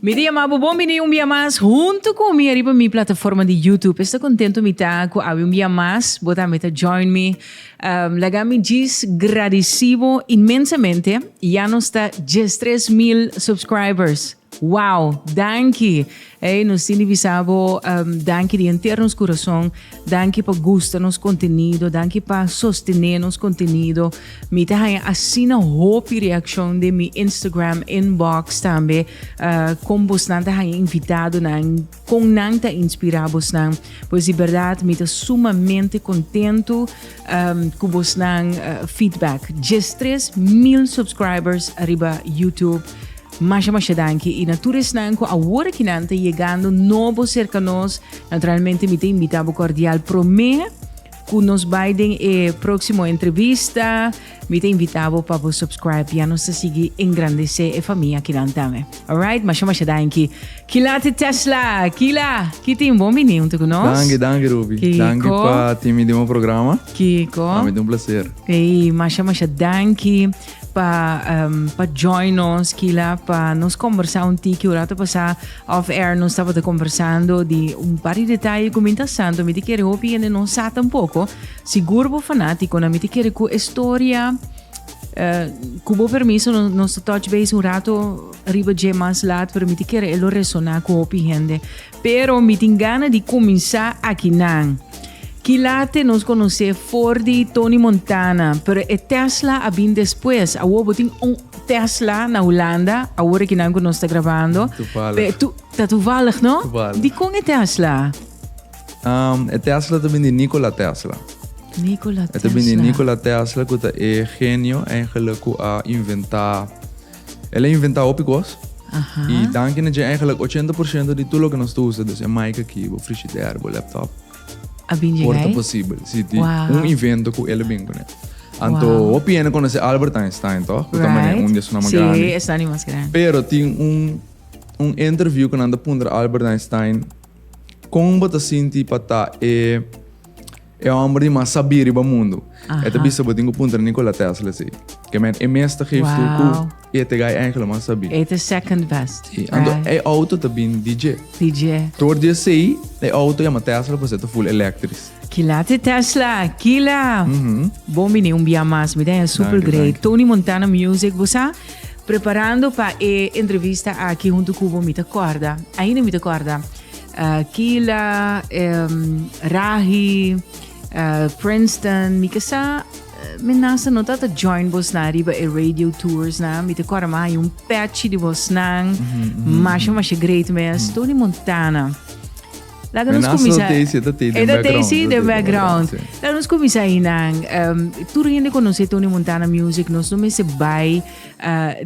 Mi ta yama bo bon bini un bia mas hunto cu mi ariba mi plataforma di YouTube. Esta contento mi ta cu awe un bia mas bo tambe ta join mi. Laga mi djis gradici bo inmensamente. Ya nos ta 13,000 subscribers. Wow, danki. Hey, nos tin di bisa bo danki di henter nos curason. Danki pa gusta nos contenido, danki pa sostene nos contenido. Mi ta haña asina hopi reaccion den mi Instagram inbox tambe, con bosnan ta haña invitadonan, con nan ta inspira bosnan. Pues di berdad mi ta sumamente contento cu bosnan feedback. 13,000 subscribers ariba YouTube. Masha masha danki y na tur esnan cu awor aki nan ta yegando nobo cerca nos, naturalmente mi ta invita bo cordial prome cu nos bay den e proximo entrevista, mi ta invita bo pa bo subscribe, ya nos ta sigui engrandece e famia aki nan tambe. Alright, masha masha danki. Kilate Tesla, Kila, ki tin bon bini hunto cu nos. Danki, danki Ruby. Kiko? Danki pa tin mi den bo programa. Kiko? Pa mi ta un placer. Ey, masha masha danki. Pa pa join nos kila pa nos conversa un tiki un rato pasa off air nos tabata conversando di un par di detaye cu mi ta santo mi ta kere hopi hende no sa tampoco sigur bo fanaticonan mi ta kere cu e storia cu bo permiso nos ta touch base un rato riba dje mas laat pero mi ta kere e lo resona cu hopi hende Pero mi tin gana di kuminsá akinan. Kilate nos konosé for di Tony Montana, pero e Tesla a bin despues. Awor bo tin un Tesla na Hulanda, awor akinan ku nos ta grabando. Toevallig. Pe, ta toevallig, no? Toevallig. Dikon e Tesla? E Tesla ta bin di Nikola Tesla. Nikola Tesla. E ta bin di Nikola Tesla ku ta e genio eigenlijk ku a inventá. El a inventá hopi kos. Aha. I danki na dje eigenlijk 80% di tur loke nos ta usa, dus e mic aki, bo frigidaire, bo laptop, A bin por ta dje gai? posibel. Si di Wow. un invento ku el a bin kuné. Anto Wow. hopi hende konosé Albert Einstein, toch? Ku ta manera Right. un di esunnan mas Sí, grandi. esnan di mas grandi. Pero tin un un interview ku nan ta puntra Albert Einstein kon bo ta sinti pa ta e E homber di mas sabí riba mundu. E ta bisa bo tin ku puntra Nikola Tesla esei. Ke men e mes ta geef toe ku e ta gai enkele mas sabí. E ta second best. Si. Anto e auto ta bin di dje. Di dje. Door di esei e auto yama Tesla pasobra e ta full electrisch. Kila te Tesla, kila. Bon bini un bia mas. Mi ta haña super great. Tony Montana Music bo sa preparando pa e entrevista aki huntu ku bo mi ta kòrda. Ainda mi ta kòrda. Kila, Rahi, Princeton, mi ke sa Menasa no ta ta join bosnan riba e radio tours nan. Mi ta kòrda mi a haña un pèchi di bosnan. Masha masha great mes. Tony Montana. Laga nos Menasa kuminsá. ta tei, ta tei den E ta tei background, si ta den tei den background. background, si. Laga nos kuminsá einan. Tur hende konosé Tony Montana Music. Nos no mester bai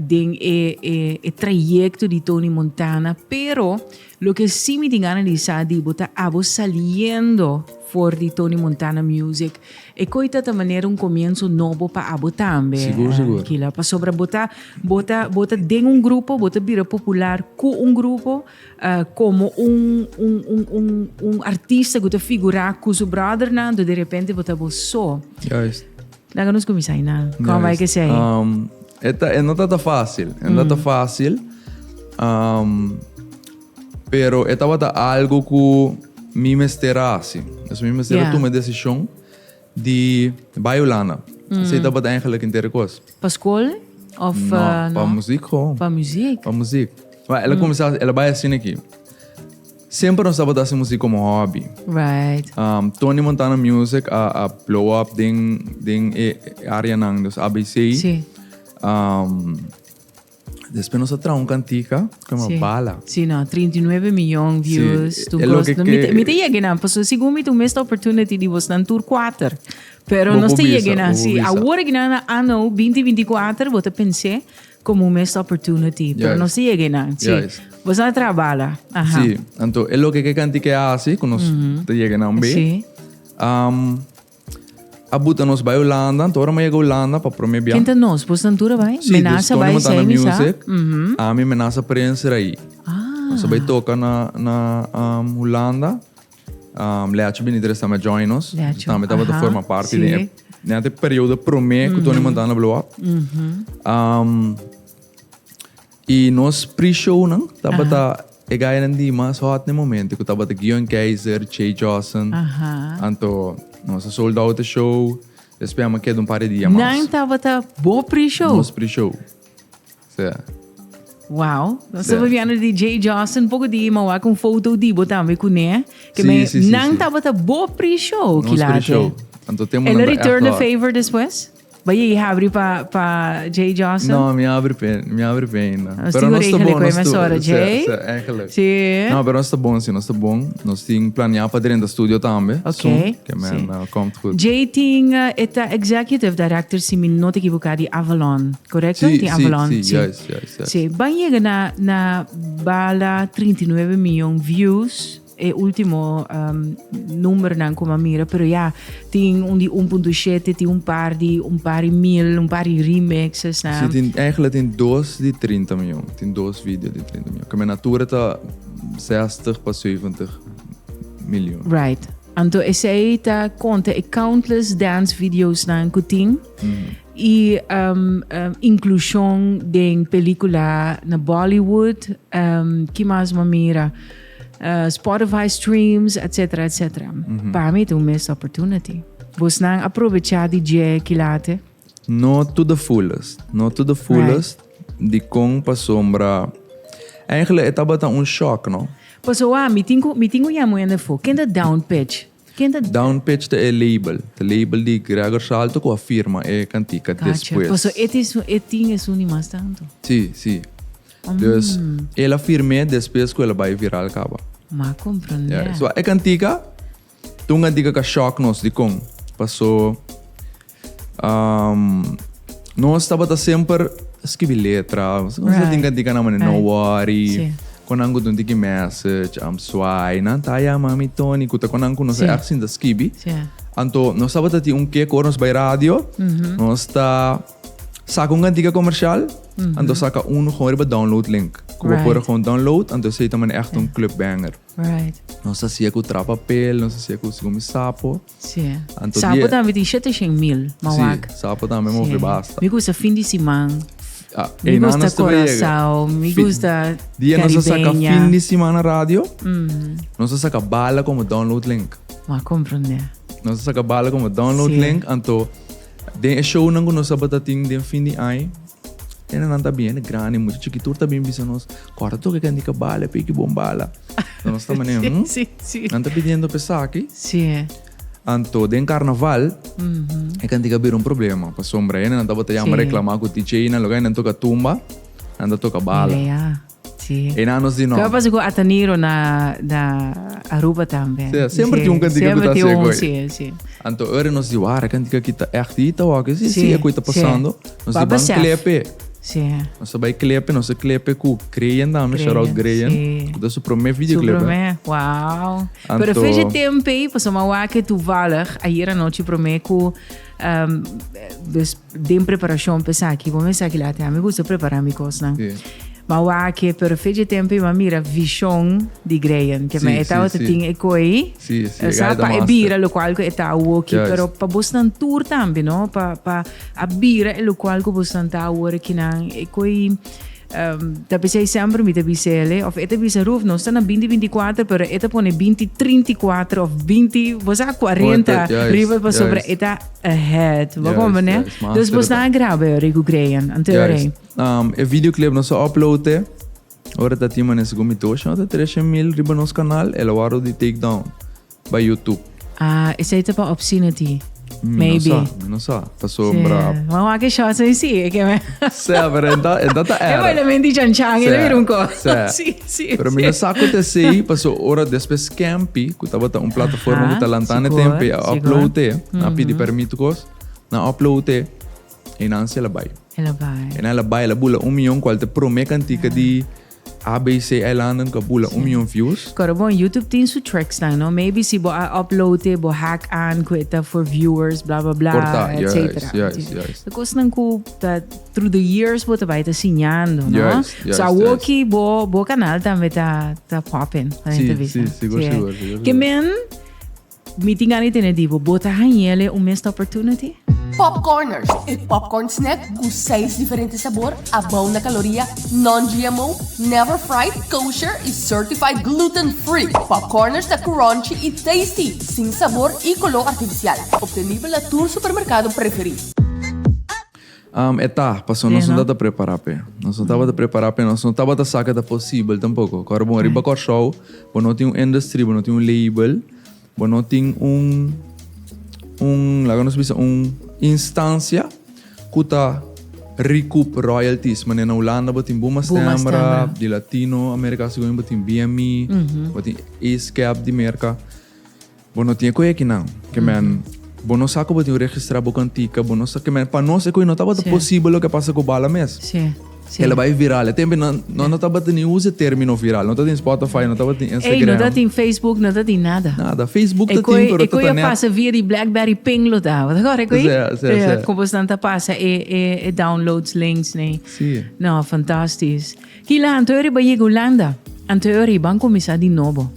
den e e trayekto di Tony Montana, pero Loke si mi tin gana di sa di bo ta abo saliendo for di Tony Montana Music. E koe ta ta manera un comienzo nobo pa abo tambe. Sigur, sigur. Kila, pasobra bo ta, bo ta, bo ta den un grupo, bo ta bira popular ku un grupo, como un, un, un, un, un artista ku ta figura ku su brothernan, anto de repente bo ta bo so. Juist. Laga nos kuminsá einan. Kon bai ke sei? E ta, e no ta ta fácil. E no ta ta fácil. Um, pero e tabata algo ku mi mester a hasi. Dus mi mester a tuma e desishon di bai Hulanda. Esei tabata eigenlijk henter e kos. Pa skol? Of, No, pa muziek gewoon. Pa muziek? Pa muziek. Maar el a kuminsá, el a bai asina aki. Semper nos tabata hasi muzik komo hobby. Right. Tony Montana Music a a blow up den den e areanan, dus ABC. Sí. Despues nos a traha un kantika ku yama Sí. Bala. Sí, no, 39 miyon Sí, views. Tu e loke kos. No, ke- mi ta, mi ta yega nan, pasobra segun mi ta un missed opportunity di bosnan tur kuater. Pero Bo nos por ta bisa, yega nan, bo por sí. bisa. Awor aki nan na anno 2024 bo ta pens'é Como un missed opportunity, pero Juist. no si yega nan. Sí. Juist. Bo sa traha bala. Aha. Sí, anto e loke ke kantika e hasi, ku nos ta yega nan be. Sí. A buta nos bai Hulanda, anto ora mi a yega Hulanda pa prome bia. Ken ta nos? Bos nan tur a bai? Sí, dus Menasa Tony bai, Montana sei mi sa. Music, ami, Menasa Prince Rai. Ah. Nos a bai toka na na Hulanda. Leacho bini tres tambe a join nos. Leacho, Tambe tabata aha, forma parti sí. den e, den e periodo prome ku Tony Montana blow up. I nos pre-shownan tabata e gainan di mas hot na e momento, ku tabata Gion Keizer, Jay Johnson. Anto nos a sold out e show, despues a keda un par di dia mas. Nan tabata bo pre-show? Nos pre-show, si. Wow, nos tabata biando di Jay Johnson, poko di mi a wak un foto di bo tambe kuné. Ke Si, si, si, nan si. tabata bo pre-show, Nos kilate. pre-show. Anto tempo El a nan ta echt return the hot. favor despues? Bai ei habri pa pa Jay Johnson? No, mi habri p'e, mi habri p'e ainda. Nos Pero tin nos ta regel bon, ku nos e ta, mesora, sí, Jay. sí, eigenlijk. Sí. No, pero nos ta bon, sí, nos ta bon. Nos tin planea pa drenta studio tambe. Ok, Soon, ke men, sí. komt goed. Jay tin e ta executive director, si mi no ta ekiboká, di Avalon, korekto? Sí, Tin sí, Avalon, sí, sí. juist, juist, juist. Sí, ban yega na na bala 39 miyon views. E ultimo numbernan ku mi a mira, pero ya, tin un di 1.7, tin un par di un par di mil, un par di remixes nan. Si, tin, eigenlijk tin dos di 30 mion, tin dos video di 30 mion. Kende natura ta 60 pa 70 miljoen. Right. Anto esei ta konta e countless dance videos nan ku tin. I inklushon den pelikula na Bollywood, ki mas mi a mira? Spotify streams, etcetera, etcetera. Pa mi ta un missed opportunity. Bosnan a probecha di dje kilate? No to the fullest. No to the fullest. Dikon? Pasobra eigenlijk e tabata un shock, no? Pasobra mi tin ku mi tin ku yama un hende afó. Ken ta Down Pitch? Ken ta. Down Pitch ta e label. Ta label di Gregor Salto ku a firma e kantika despues. Gotcha. Pasobra e tin e tin esun di mas tantu. Si, si. Dus el a firm'é despues ku el a bai viral kaba. M'a komprondé. Ja, so e kantika ta un kantika ku a shòk nos. Dikon? Paso nos tabata semper skibi letra. Nos a tin kantikanan manera No Worry, kon nan ku ta un tiki message, I'm Swai, nan ta yama mi Tony, ku ta kon nan ku nos a ègt sinta skibi. Anto nos tabata tin un kek ora nos bai radio, nos ta. Saka un kantika komershal, anto saka unu gewoon riba download link. Ku bo por gewoon download, anto esei ta manera echt un club banger. Nos a hasié ku Trapapel, nos a hasié ku Segun Mi Sapo. Sí. Anto Sapo tambe tin shete shen mil, ma wak. Sí, Sapo tambe move basta. Mi gusta fin di siman. Mi gusta Curaçao, mi gusta Caribeña. Dia nos a saka fin di siman na radio, nos a saka bala komo download link. Ma komprondé. Nos a saka bala komo download link, anto Den e shownan ku nos tabata tin den fin di aña, hendenan ta bien grandi, mucha chiki tur ta bin bisa nos, Kòrda toka e kantika bala, e piki bon bala. Anto nos ta manera, hm, nan ta pidiendo pa esaki. Anto den karnaval, e kantika a bira un problema, pasobra hendenan tabata yama reklamá ku DJ-nan, loke nan toka tumba, nan ta toka bala. Sí. E nan nos di no. Kaba pasa ku Ataniro na, na Aruba tambe. Sí, semper tin un kantika ku ta Semper tin un, así, sí, sí. Anto ora nos di, wara, e kantika aki ta echt hita wak. Sí, sí, e ku ta pasando. Nos di Pa ban besef. klepe. Sí. Nos a bai klepe, nos a klepe ku Greyen tambe, shout out Greyen, Greyen. sí. Ku ta su promé Su videoclip, eh. promé, wow. Pero Anto- fecha tempo ei, pasobra mi a wak toevallig ayera anochi promé ku, um, dus Den preparashon pa esaki, bo mester aki lati. Mi gusta prepará mi kosnan. Sí. Ma wak, pero fecha tempo i m'a mira vishon di Greyen. Ke Sí, ma e sí, tabata sí. tin e koi. Sí, sí, e Sa gai ta pa e master. bira lokual ku e ta awoki. Juist. Pero pa bosnan tur tambe, no? Pa, pa a bira e lokual ku bosnan ta awor akinan. E koi Ta p'esei semper mi ta bisa el, of e ta bisa Ruf, nos ta na binti 24, pero e ta pone binti 34 of binti, bo sa, 40 riba pasobra e ta ahead. Bo comprende? Dus bo sta a graba e ora ku Greyan, anto e ora ei. E videoclip nos a upload e, ora ta tin manera segun mi 200 o 300 mil riba nos kanal, el a wòrdu di take down. By YouTube. Ah, esei ta pa obscenity. Mi no sa, mi no sa. Pasobra. Sí. Maar wak e shots ei sí, e ke me. Sí, pero enta, enta ta era. E bailamento di Chan Chan, e bira un kos. Sí. Sí, sí. Pero mi no sa ku ta esei, paso ora despues Campy, ku tabata un plataforma ku ta lanta na e tempo, a upload e, nan a pidi permit kos, nan a upload e, e nan si el a bai. El a bai. E nan el a bai, el a bula un mion, kual ta e prome kantika di ABC Eilanden ku a bula un mion views. Koro bon, YouTube tin su tricks nan, no? Maybe si bo a upload e, bo hack aan ku e ta for viewers, bla bla bla, Por ta, etcetera. juist, juist, juist. Ta kosnan ku ta through the years bo ta bai ta siñando, no? Juist, juist, So awoki bo bo kanal tambe ta ta popping, Si, si, sigur, sigur, sigur, Ke sigur. men. Mi tin gana di tene di bo. Bo ta hañ'ele un missed opportunity? Popcorners, e popcorn snack cu seis diferente sabor, abou na caloria, non-GMO, never fried, kosher y certified gluten free. Popcorners ta crunchy y tasty, sin sabor y color artificial. Obtenibel na tur supermercado preferi. Um, e ta, paso nos no tabata prepara p'e. Nos no tabata prepara p'e, nos no tabata sa ke ta posibel tampoco. Kòrda bon, riba Kòrsou, bo no tin un industry, bo no tin un label, bo no tin un, un, laga nos bisa, un instancia ku ta recoup royalties. Manera na Hulanda bo tin Buma Stemra, di Latino Amerika segun bo tin BMI, bo tin ASCAP di Merka. Bo no tin e koe akinan. Ke men, bo no sa ku bo tin ku registrá bo kantika, bo no sa, ke men, pa nos e koe no tabata posibel loke a pasa ku Bala mes. Sí, sí. El a bai viral. E tempu no, no no tabata ni usa e término viral. No tabatin Spotify, no tabatin Instagram. Ey, no tabatin Facebook, no tabatin nada. Nada. Facebook ta tin, pero ta ta net. E koe a pasa via di Blackberry Ping lo tabata. Bo ta kòrda e koe? Sí, sí, sí. Kon bosnan ta pasa e, e, e downloads links nei. Sí. No, fantastisch. Kila, anto e riba yega Hulanda. Anto e riba an kuminsá di nobo.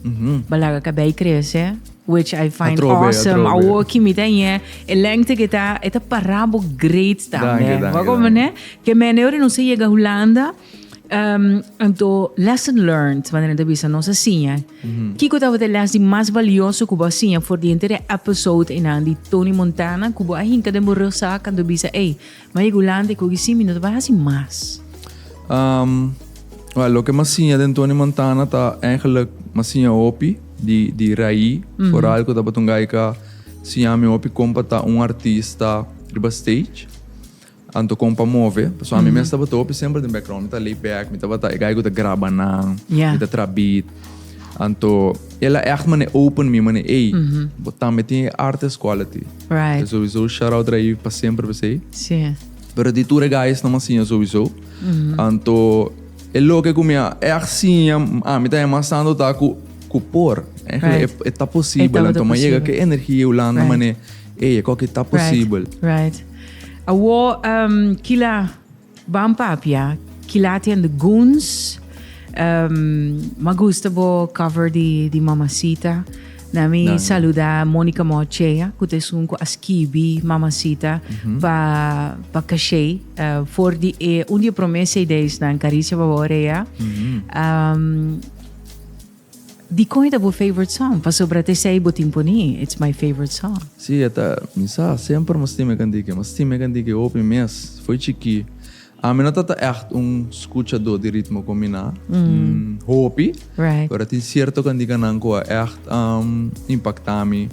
Bo laga kabei krese, which I find Atrobe, awesome. atrobe. Awor ki mi ta ñe, e lengte ke ta, e ta para bo great tambe. Danki, danki, Bo komo danki. ne? Ke mene ora nos a yega Hulanda, anto lesson learned, manera nan ta bisa, nos a siña. Kiko tabata e les di mas balioso ku bo a siña for di henter e episode einan di Tony Montana ku bo a hinka den bo rugzak anto bisa, ey, Ma yega Hulanda i koki si mi no ta bai hasi mas. Um, well, loke m'a siña den Tony Montana ta eigenlijk m'a siña hopi di, di Rai. Mm -hmm. Vooral ku tabata un guy ka siña mi hopi kon pa ta un artista riba stage. Anto kon pa move. Pasobra mm -hmm. mi mes tabata hopi semper den background. Mi ta laid back, mi tabata e guy ku ta graba nan, yeah. mi ta tra beat. Anto el a echt mane open mi mane, ey, mm -hmm. bo tambe tin e artist quality. Right. Sowieso shout out Ray pa semper p'esei. Sí. Pero di tur e guys no m'a siña sowieso. Anto e loke ku mi a ègt siña, ami ta mas tantu ta ku ku por. Eigenlijk Right. e ta posibel. E tabata Anto m'a yega posibel. ku e energia Hulanda Right. manera, ey, e koki ta posibel. Right, right. Awor, kila Ban papia, Kilati and the Goons. M'a gusta bo cover di di Mamacita. Na mi Danki. saluda Monica Mochea, ku ta esun ku a skibi Mamacita pa pa Caché. For di e un di e promé CD's nan Caricia pa bo orea. Dikon e ta bo favorite song? Pasobra ta esei bo tin poni, It's my favorite song. Sí, e ta, mi sa, semper mi a stima e kantike. Mi a stima e kantike hopi mes, fo'i chikí. Ami no ta ta ègt un skuchadó di ritmo kombiná, hopi, pero tin sierto kantikanan ku a ègt impaktá mi,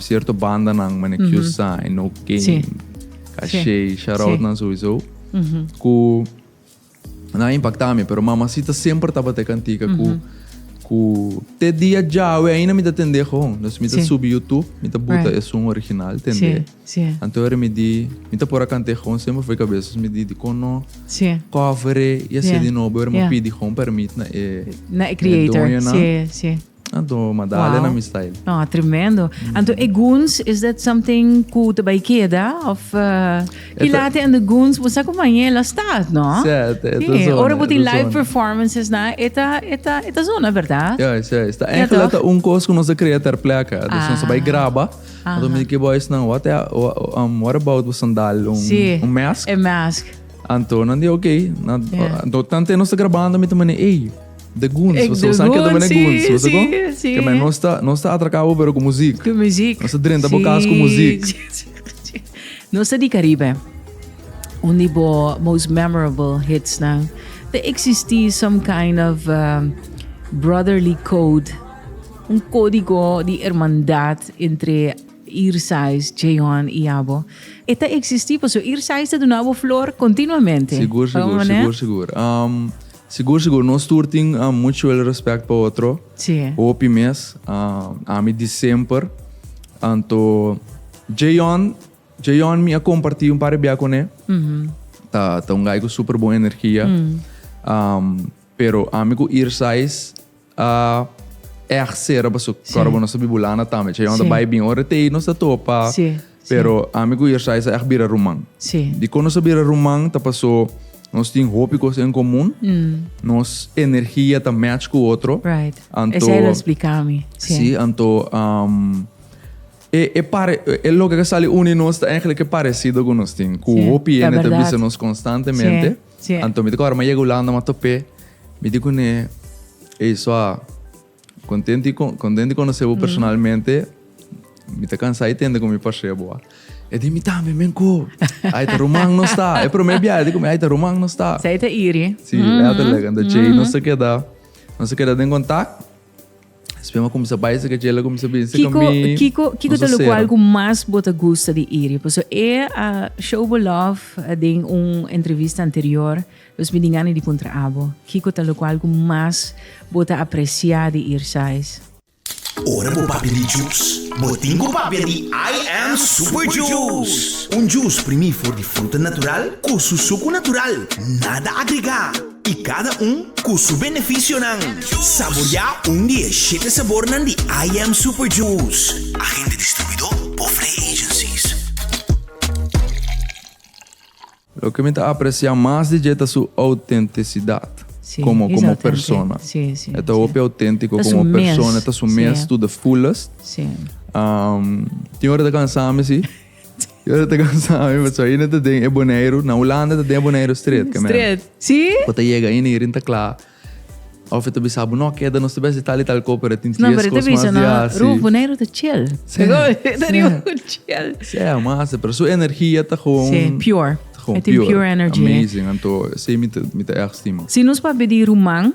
sierto bandanan manera Q-Sign, No Game, Caché, shout out nan souiso, ku. Nan a impacta mi, pero Mamacita semper tabata e cantica cu cu te dia djawe ainda mi ta tende gewoon. Dus mi ta subi YouTube, mi ta buta esun original tende. Anto ora mi di, mi ta por a cant'e gewoon semper for e cabes. Dus mi di, dicon no cover'e y haci'e di nobo? Ora mi a pidi gewoon permit na e Na e creator. doñonan. Anto ma dale na mi style. No, tremendo. Anto e Goons, is that something ku ta bai keda? Of uh, Kilate and the Goons, bo sa ku mañe la staat, no? Sí, eta Sí, zona, ora bo tin eta live zona. performances na, eta, eta, eta zona, verdad? Juist, juist. Ta Ja, eigenlijk toch? ta un kos ku nos a krea ter plekke. Dus nos a bai Ah. graba. Anto mi di ke boys nan, what, what about bo sandal un, Sí. un mask? E mask. Anto nan di ok. Nan, Ja. Anto tante nos ta grabando mi ta mane, ey, The Goons, Ik, você The sabe que Goons, também é Goons, sí, você sí, com? sí. Que mas nós tá, nós tá atracado pero com música. Com música. Nós tá drenta bo cas com música. Nos ta di Caribe. Un di bo most memorable hits nan. Ta existi some kind of brotherly code, un codigo di hermandad entre Irsais, Jeon y abo. E ta existi pasobra Irsais ta duna bo flor continuamente. Sigur, sigur, sigur, sigur. Um, Sigur sigur nos tur tin mutual respect pa otro. Sí. Hopi mes. Ami di semper. Anto Jayon, Jayon mi a comparti un par de bia con e. Ta ta un guy cu super bon energia. Pero ami cu Irsais a echt cera paso claro bo nos ta biba Hulanda tambe. Jayon ta bay bin ora tey nos ta topa. Pero ami ku Yersai sa ègt bira ruman. Dikon nos a bira ruman ta paso nos tin hopi kos en komun, nos energia ta match ku otro. Right. Esei lo splika mi. Sí, anto. E e pare e loke ke sali uni nos ta eigenlijk e parecido ku nos tin. Ku Sí, hopi ta hende ta berdad. bisa nos constantemente. Sí, sí. Anto mi ta kòrda mi a yega Hulanda mi a top'é. Mi di kuné, Ey sua, contento di contento di conoce bo personalmente. Mi ta cansa di tende cu mi parce bo a. E di mi tambe men cu. Ay ta ruman nos ta. E prome biaha e di cu mi ay ta ruman nos ta. Zij ta iri. Sí, letterlijk. Anto djei nos ta keda nos ta keda den contact. Despues mi a cuminsa bai esaki djei el a cuminsa bin esaki Kiko, mi. kiko, kiko Nos ta a locual cera. cu mas bo ta gusta di iri? Pasobra e a show bo love den un entrevista anterior. Dus mi tin gana di puntra abo. Kiko ta locual cu mas bo ta aprecia di Irsais? Ora bo papia di juice, bo tin ku papia di I Am Super Juice! Un juice primí for di fruta natural ku su suku natural, nada agregá i kada un ku su benefisionan. Saboriá un di e shete sabornan di I Am Super Juice. Agente distribuidó Pofrey Agencies. Loke mi ta aprecia mas di dje ta su autenticidad Sí, como he's como authentic. persona. Sí, sí, E ta sí. hopi autentico Ta su como mes. persona, e ta su mes Sí. to the fullest. Sí. Um, tin ora ta cansa mi si. Tin ora ta cansa mi, pasobra ainda ta den e Boneiru, na Hulanda ta den e Boneiru Street, ke men. Street. Sí? Bo ta yega ainda i rin ta cla. Of e ta bisa bo, no keda, nos ta besi tal i tal ko, pero tin No, dies pero e ta kos mas bisa, di no, hasi. Ruf, Boneiru ta chill. Sí, Ta sí. riba chill. Sí, mas, pero su energia ta gewoon... Sí, pure. Ta gewoon E tin pure. pure energy. Amazing, anto esei mi ta, mi ta echt stima. Si nos papia di ruman,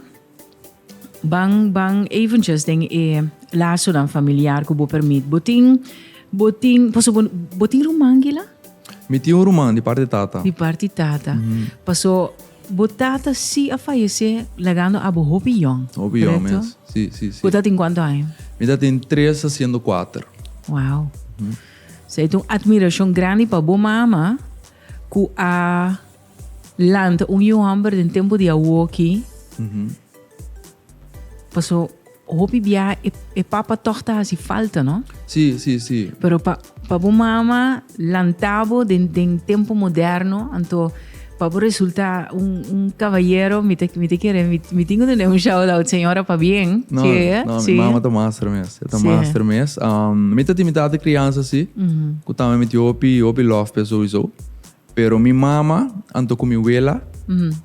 ban, ban eventjes den e lasonan familiar ku bo permit. Bo tin, bo tin, paso bo, bo tin ruman, Gila? Mi tin un ruman di parti tata. Di parti tata. Paso Bo tata si a fayesé lagando abo hopi yong, Hopi yong korekto? mes, si, si, si. Bo ta tin kuantu aña? Mi ta tin tres hasiendo kuater. Wow. Esei ta un admirashon grandi pa bo mama ku a lanta un yu hòmber den tempu di awoki. Paso hopi bia e, e papa tòg ta hasi falta, no? Sí, sí, sí. Pero pa, pa bo mama lanta bo den, den tempo moderno, anto pa bo resulta un, un caballero, mi ta, mi ta kere, mi, mi tin ku duna un shout out, señora, pabien. No, sí, no, sí. mi mama ta master mes. E ta Sí. master mes. Um, mi ta tin mi tata crianza sí. Ku tambe mi tin hopi, hopi love p'e sowieso. Pero mi mama, anto ku mi wela,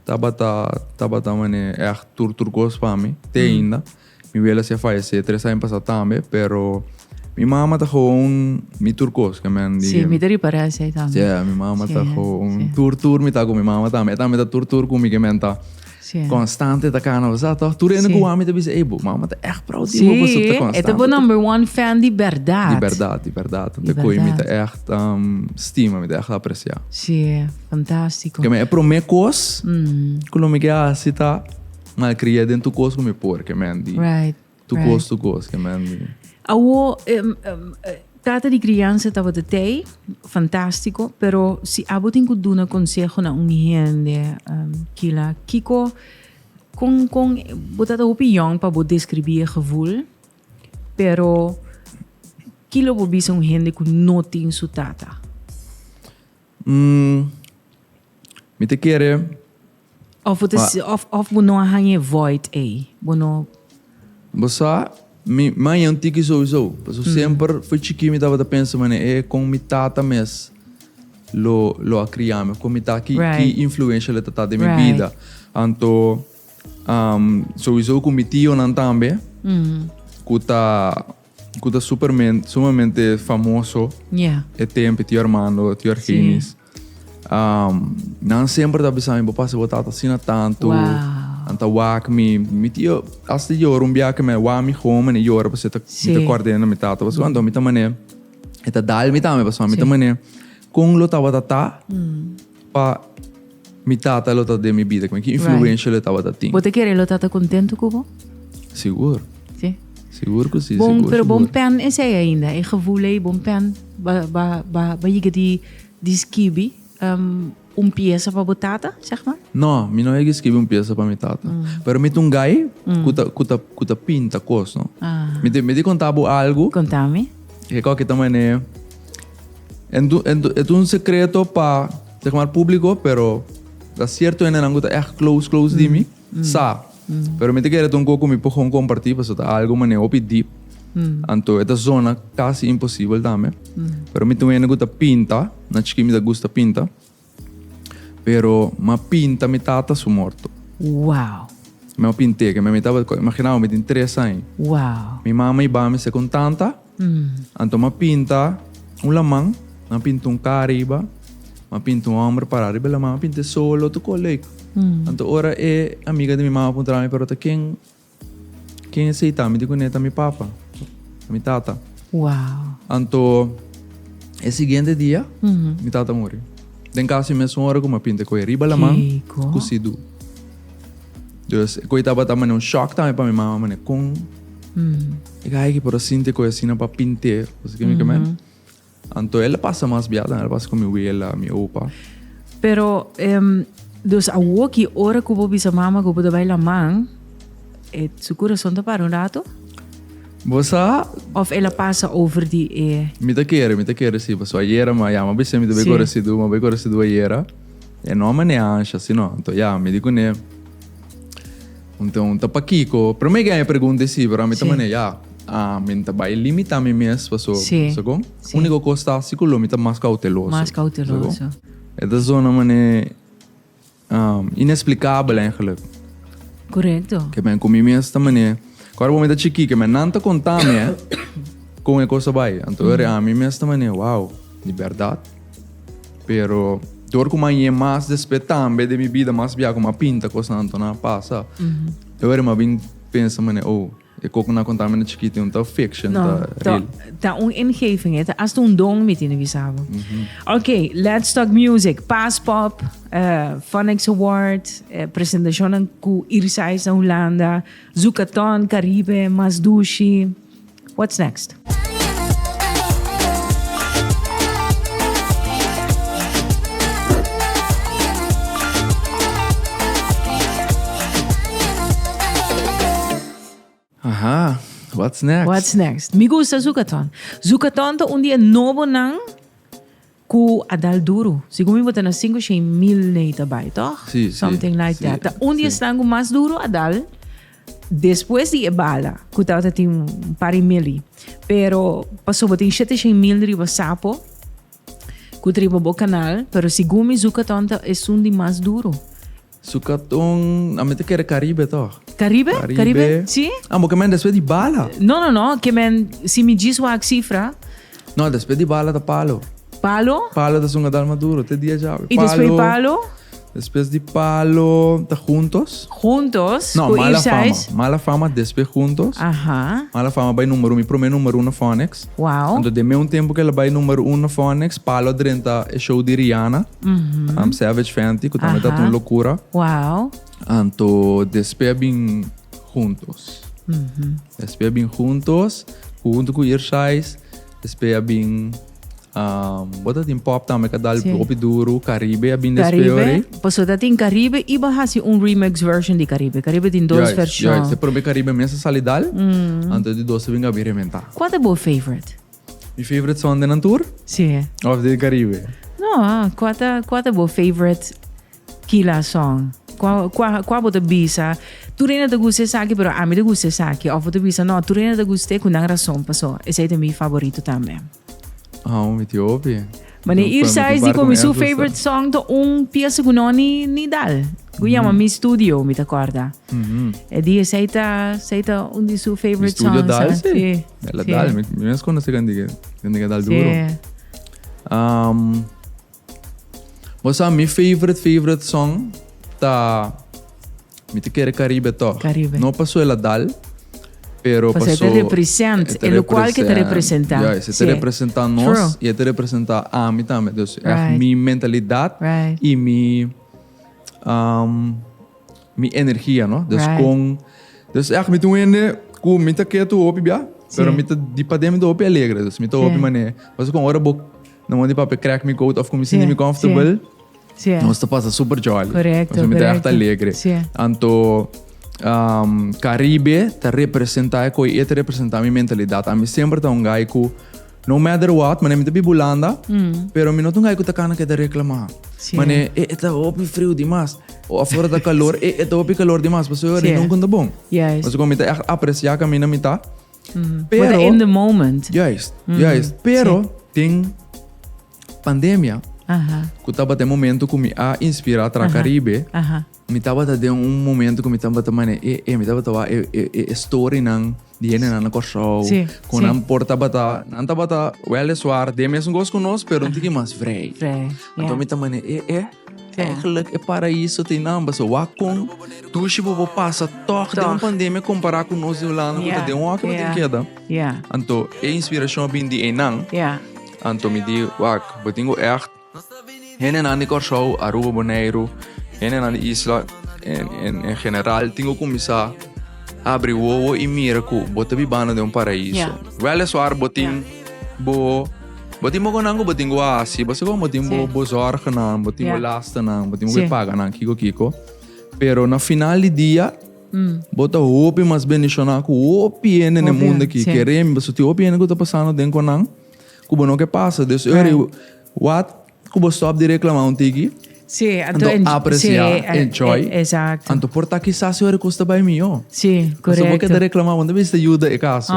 tabata tabata mane ègt tur tur kos pa mi, te ainda. Mi wela si a fayesé tres aña pasá tambe, pero mi mama ta gewoon mi tur kos, ke men di. Sí, mi ta ripará esei tambe. Sí, mi mama ta Sí, gewoon sí. tur tur mi ta ku mi mama tambe. E tambe ta tur tur ku mi, ke men ta. Sí. Constante ta cana, bo sa toch? Tur hende Sí. cu wami ta bisa, ey, bo mama ta echt proud di bo, pasobra ta Sí, constante. e ta bo number one fan di berdad. Di berdad, di berdad. Di Te koe mi ta berdad. echt um, stima, mi ta echt aprecia. Sí, fantástico. Ke men e prome kos ku lo mi ke hasi ta malcria den tur kos ku mi por, ke men di. Right. Tur right. kos, tur kos, ke men di. Awo, em, em, eh, tata di crianza tabata tei, fantástico, pero si abo tin cu duna conseho na un hende, em, Kila, kiko, con, con, bo tata hopi jong pa bo describi e gevoel, pero kilo bo bisa un hende cu no tin su tata? Mm, mi ta kere. Of bo ta Ma- of of bo no a haña e void ei. Bo no. Bo sa, mi mi haña un tiki souso. Pasobra semper for chikí mi tabata pensa manera e kon mi tata mes lo lo a kria mi, kon mi ta ki Right. ki influensha lo ta ta den mi Right. bida. Anto souso ku mi tionan tambe ku ta Cu ta supermen, sumamente famoso. Yeah. E tempo, tio Armando, tio Argenis. Sí. Um, nan semper ta bisa mi, bo pasa bo tata asina tanto. Wow. Anta wak mi, mi tio, hasta llora un biaha me wa mi home en llora pasobra ta, Sí. mi ta kordendo mi tata. Pasobra anto mi ta mane, e ta dal mi tambe, pasobra mi ta Sí. mane, kon lo tabata ta pa mi tata lo ta den mi bida, ki influencia lo tabata tin. Bo ta kere lo tata contento cu bo? Sigur. Sí. Sigur ku si, Bon, sigur, pero bon sigur. pen esei ainda, e gevoel ei, bon pen ba, ba, ba, ba yega di, di skibi um, un piesa pa bo tata, zeg maar? No, mi no yega skibi un piesa pa mi tata. Pero mi ta un guy ku ta, ku ta, ku ta pinta kos, no? Ah. Mi te, mi te konta bo algu. Konta mi. E koki ta manera, en tu, en tu, e ta un sekreto pa, zeg maar, publiko, pero ta sierto hendenan ku ta ègt close, close di mi, sa. Pero mi ta kere ta un kos ku mi por gewoon kompartí, pasobra ta algu manera hopi diep. Anto e ta zona kasi imposibel tambe. Pero mi ta un hende ku ta pinta, na chikí mi ta gusta pinta. Pero m'a pinta mi tata su morto. Wow. Mi a pint'é, ke mi tabata, imagina bo mi tin tres aña. Wow. Mi mama i bami se kon tanta. Anto m'a pinta un laman, m'a pinta un kar riba, m'a pinta un hòmber pará riba e laman, m'a pinta e solo, tur kos leuk. Anto ora e amiga di mi mama puntra mi, pero ta ken Ken esei ta? Mi di kuné ta mi papa, ta mi tata. Wow. Anto e siguiente dia mi tata muri. Den kasi mesun ora ku mi a pinta koe riba laman Kiko? ku sidu. Dus e koe tabata mane un shock tambe pa mi mama mane kon e guy aki por a sinti koe asina pa pint'é. Bo sa ke mi ke men? Anto el a pasa mas bia dan el a pasa ku mi wela, mi opa. Pero dus awoki ora ku bo bisa mama ku bo ta bai laman, e su kurason ta para un rato? Bo sa. Of el a pasa over di e. Mi ta kere, mi ta kere si, pasobra ayera mi a yama bis'é mi ta bai kore sidu, mi a bai kore sidu ayera. E no a manera ansha si no. Anto ya, mi di kuné, un ta pakiko? Promé ke a mi pregunta si, pero ami ta manera ya. Ah, mi ta bai limita mi mes paso, Sí. sa kon? Sí. Úniko kos ta si ku lo mi ta mas kauteloso. Mas kauteloso. Sa kon? E ta zona mane um, inesplikabel eigenlijk. Korekto. Ke men ku mi mes ta mane, kòrda bo mi ta chikí, ke men nan ta konta mi eh, kon e kos a bai. Anto ora ami mes ta mane, wow, di bèrdat? Pero dor ku mi a ñe mas despues tambe den mi bida mas bia ku mi a pinta kosnan anto nan a pasa. E ora mi a bin pensa mane, oh. E koko na konta mi na chikito un ta fiction, No, ta ta, real. ta un ingeving, hè. Ta hasta un don mi tin bisa bo. Ok, Let's Talk Music, Paaspop, eh Phonics Award, eh, presentacionnan ku Irsais na Hulanda, Zukaton, Caribe, Mas Dushi. What's next? Aha, what's next? What's next? Mi gusta Zukaton. Zukaton ta un di e nobonan ku a dal duru. Segun mi bo ta na sinku shen mil nei ta bai, toch? Sí, sí, Something like sí, that. Ta un di sí. esnan ku mas duru a dal despues di e bala, ku tabata tin un par di mili. Pero pasobra bo tin shete shen mil riba sapo ku ta riba bo kanal, pero segun mi Zukaton ta esun di mas duru. Sukaton, a mi ta kere Caribe toch? Caribe? Caribe? Si? Ah, bo ke men despues di bala? No, no, no, ke men si mi djis wak sifra. No, despues di bala ta palo. Palo? Palo ta sunga dal maduro, te dia djawe. Y despues di palo? Despues di palo ta juntos. Juntos? No, Ku mala fama. Irsais? Mala fama despues juntos. Aha. Mala fama bai numero un, mi prome numero un na Phonics. Wow. Anto den meun tempo ku el a bai numero un na Phonics, palo a drenta e show di Rihanna. Um, Savage Fenty, ku tambe ta un lokura. Wow. Anto despues a bin juntos. Despues a bin juntos, hunto ku Irsais. Despues a bin um, bo ta tin pop tambe ka dal Sí. hopi duru, Caribe a bin despues Caribe. ori. Paso ta tin Caribe i bo hasi un remix version di Caribe. Caribe tin dos Juist, version. juist. E prome Caribe mes a sali dal, anto di dos a bin a bin rementa. Kua ta bo favorite? Mi favorite song den nan tur? Sí. Of den Caribe? No, kua ta, kua ta bo favorite Kila song? Kua, kua, kua bo ta bisa? Tur hende ta gusta esaki, pero ami ta gusta esaki. Of bo ta bisa, no, tur hende ta gust'é ku nan rason, paso esei ta mi favorito tambe. Ah, mi tin hopi. Mane Mi Irsa tin is di par ku ku mi mi su gusta. favorite song ta un piesa ku no ni, ni dal. Ku yama Mi Studio, mi ta kòrda. E di esei ta, esei ta un di su Mi favorite studio songs. dal, ah. sí. Sí. El a sí. dal, mi, mi mes konosé kandiga, kandiga dal duro. Sí. Um, bo sa, mi favorite, favorite song ta Mi te kere Caribe toch. Caribe. No paso el a dal, pero Paso e paso... te represent, e te e locual ke te representa. Ja, e te Sí. representa nos True. y e te representa ami tambe. Dus echt Right. mi mentalidad Right. y mi, um, mi energia, no? Dus Right. con, dus echt mi ta un hende cu mi ta ketu hopi bia, pero Sí. mi ta di paden mi ta hopi alegre. Dus mi ta hopi Sí. mane. Paso con ora bo no mandi papia crack mi code of cu mi sinti Sí, mi comfortable, Sí. Nos ta pasa super jolly. Correcto, Nos mi ta echt correcto. alegre. Sí. Anto um, Caribe ta representa e coi e ta representa mi mentalidad. Ami semper ta un guy cu no matter what, mane mi ta biba Hulanda, pero mi no ta un guy cu ta cana keda reclama. Mm. Sí. Mane e, e ta hopi friu dimas. O afuera ta calor, e, e ta hopi calor dimas. Pasobra Sí. nunca ta bon. Juist. Pasobra mi ta echt aprecia camina mi ta. Pero in the moment. Juist, juist. Pero den pandemia, ku tabata e momento ku mi a inspirá Tra Caribe, mi tabata den un momento ku mi tabata mane e e mi tabata wak e e e storynan di hendenan na Kòrsou, ku nan por tabata, nan tabata wèliswaar den mesun kos ku nos, pero un tiki mas vrij. Anto mi ta mane e e. Eigenlijk e paraíso ta einan, pasobra wak kon dushi bo por pasa tòg den un pandemia kompará ku nos di Hulanda ku ta den un hoki bo tin keda. Anto e inspirashon a bin di einan. Anto mi di wak bo tin ku ègt hendenan di Kòrsou, Aruba, Boneiru, hendenan di isla en general tin ku kuminsá habri wowo i mira ku bo ta bibando den un paraíso. Wèliswaar bo tin bo. Bo tin mokonan ku bo tin ku hasi, bo sa kon bo tin bo bo zorgenan, bo tin bo lasternan, bo tin ku paga nan kiko kiko. Pero na final di dia, bo ta hopi mas bendishoná ku hopi hende na e mundu aki. Kere mi, pasobra tin hopi hende ku ta pasando den ku nan ku bo no ke pasa. Dus ora wak ku bo stòp di reklamá un tiki, anto apresiá, enjoy, anto por ta kisas e ora kos ta bai mihó. Pasobra bo keda reklamá, bo no ta mester yuda e kaso.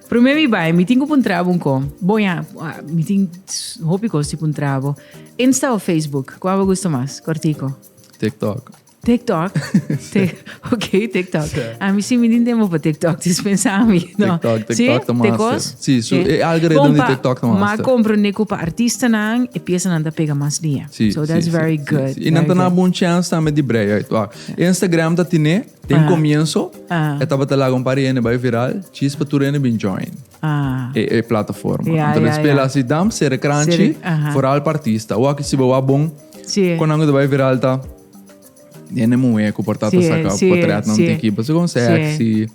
Promé mi bai, mi tin ku puntra bo un ko. Bon ya, mi tin hopi kos di puntra bo. Insta of Facebook? Kua bo gusta mas? Kortiko. TikTok. TikTok? Sí. Ok, TikTok. Sí. Ami sí mi tin tempo pa TikTok, dispensa mi. No. TikTok, TikTok ta master. Tekos? Sí, su, e algoritmo di TikTok ta master. Ma comprende ku pa artistanan e piesanan ta pega mas dia. Sí, So that's sí, very sí, good. Sí, sí. I nan ta na bon chance tambe di brei uit. Wak, Instagram ta tine. Den comienso e tabata laga un par di hende bai viral, djis pa tur hende bin join e plataforma. Anto nan spela asi dam, sere kranchi, foral pa artista. Wak si bo wak bon, kon nan ku ta bai viral ta hende muhé ku por ta ta saka potretnan tiki, pasobra kon sexy,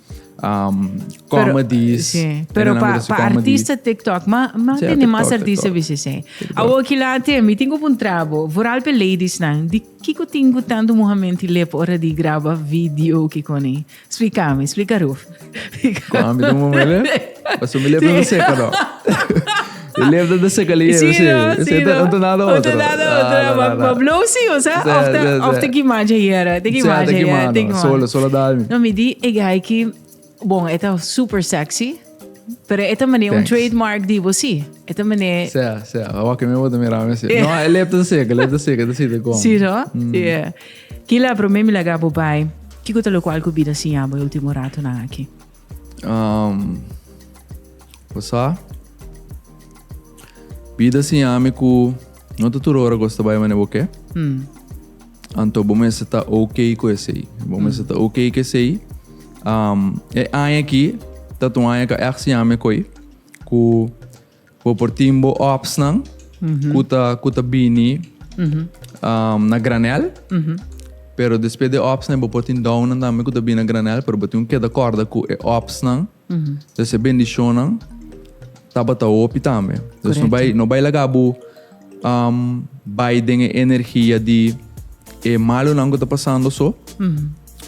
comedies. Pero pa artista TikTok, ma tene mas artista bisa esei. Awor kila te, mi tin ku puntra bo, foral pa e ladiesnan, di Kiko tin ku tantu muhamenti lep ora di graba video kiko ni? Splika mi, splika Ruf. Kwa mi ta muhé lep? Paso mi lep no ta seka no. Mi lep no ta seka li Sí, no, sí, no. No ta nada otro. No ta nada otro. Ma, ma blow sí, o sea, of ta, of ta kima djayera, ta kima djayera, ta kima. Solo, solo dal mi. No, mi di e guy ki, bon, e ta super sexy. Pero e ta mane un trademark di bo sí. E ta mane... Sea, sea. Awor ke mi bo ta mira mi así. No, e lep ta seca, lep ta seca, ta sita con. Sí, no? Mm. Yeah. Kila, prome mi laga bo bai. Kiko ta lokual ku bida siña bo e ultimo ratonan aki? Um, bo sa, bida siña mi ku no ta tur ora kos ta bai mane bo ke. Mm. Anto bo mester ta ok ku esei. Bo mester ta ok ku esei. Um, e aña aki ta un aña ku ègt siña mi koi ku bo por tin bo opsnan ku ta ku ta bini um, na granel. Pero despues di e opsnan bo por tin downnan tambe ku ta bini na granel, pero bo tin ku keda kòrda ku e opsnan, dus e bendishonnan tabata hopi tambe. Dus no bai no bai laga bo um, bai den e energia di e malonan ku ta pasando so,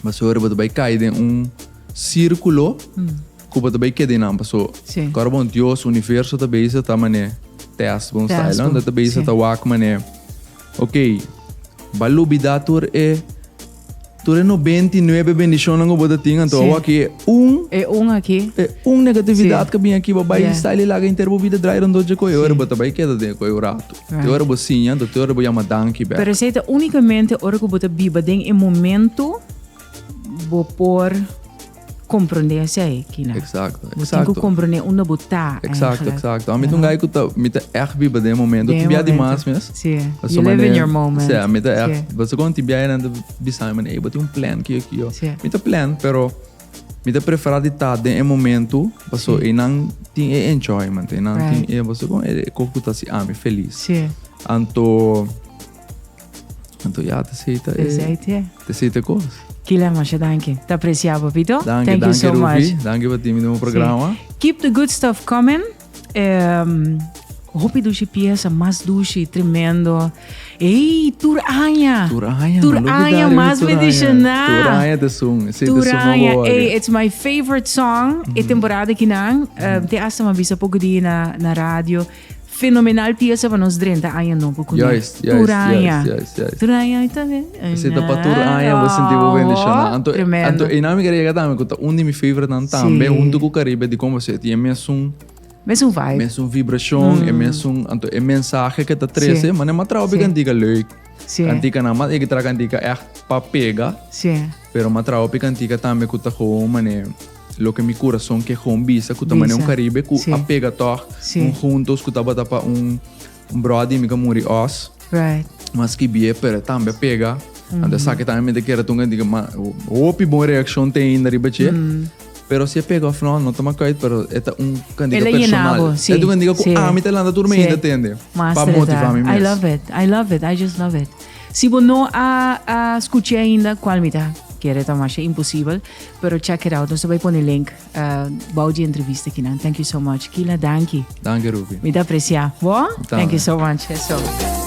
pasobra bo ta bai kai den un sírkulo ku bo ta bai keda einan. Paso, Sí. kòrda bon, Dios, universo ta bezig ta manera tèst bon Tèst style, no? bo, Ta bezig sí. ta wak manera, ok, ba lubidá tur e Tur e 99 bendishonnan ku bo ta tin, anto Sí. awor aki e un, E un aki. e un negatividat Sí. ku bin aki, bo bai Yeah. style i laga henter bo bida draai rondó dje koe, e ora Sí. bo ta bai keda den e koe un ratu. Right. Te ora bo siña, anto te ora bo yama danki bèk. Pero esei ta únikamente ora ku bo ta biba den e momento bo por Comprende esey, Kina. Exacto, Bo tin exacto. cu comprende unda bo ta, Exacto, eigenlijk. exacto. Ami ta un guy cu ta, mi ta echt biba den e momento. Den Tin bia di momento. mas mes. Sí. Pasobra You live in manera- your moment. Sí, mi ta echt, Sí. pasobra con tin bia nan ta bisa mi, man, ey, bo tin un plan kiyo kiyo. Sí. Mi ta plan, pero mi ta prefera di ta den e momento, pasobra Sí. eynan tin e enjoyment, eynan tin Right. e, pasobra con e cos cu ta haci ami feliz. Sí. Anto, Anto ya, te sei ta e. Te sei Te sei ta kos. Kila, masha danki. Ta aprecia, papito. Danki, Thank danki, you so Rufi. much. Danki pa tin mi den bo programa. Sí. Keep the good stuff coming. Um, hopi dushi pieza, mas dushi, tremendo. Ey, tur aña. Tur aña. Tur aña, mas bendiciona. Tur aña te sun. Sí, tur te sun aña. Ey, it's my favorite song. Mm -hmm. E temporada kinan. Um, te hasta ma bisa poco dia na, na radio. Fenomenal piesa pa nos drenta aña nobo kuné. Juist, juist, Tur aña. juist, juist, juist. Tur aña i tambe. Esei ta pa tur aña bo sinti bo bendishoná. Anto, Tremendo. anto einan mi kere yega tambe ku ta un di mi favoritenan tambe Sí. huntu ku Caribe dikon pasobra e tin e mesun Mesun vibe. mesun vibrashon, e mesun anto e mensahe ke ta trese, Sí. mane m'a traha hopi Sí. kantika leuk. Sí. Kantikanan mas e ke traha kantika ègt pa pega. Sí. Pero m'a traha hopi kantika tambe ku ta gewoon mane loke mi kurason ke gewoon bisa ku ta mane un Bisa. Caribe ku Sí. a pega tòg. Sí. Un juntos ku tabata pa un un bròder di mi ku a muri òs. Right. M'a skibié pero e tambe a pega. Anto esaki tambe mi ta kere ta un kantika ma hopi bon reakshon tin ainda riba dje. Pero si e pega òf no, no ta makuait pero e ta un kantika El a llena personal. bo, sí. E ta un kantika ku Sí. ami ta lanta tur Sí. mainta tende pa Master motivá ta. mi I mes. love it. I love it. I just love it. Si bo no a a scucha ainda, cual mi ta kere ta masha imposibel, pero check it out. Nos ta bay pone link uh, bou di entrevista kinan. Thank you so much. Kila, danki. Danki, Ruby. Mi ta aprecia. Bo? Tambe. Thank you so much. Eso.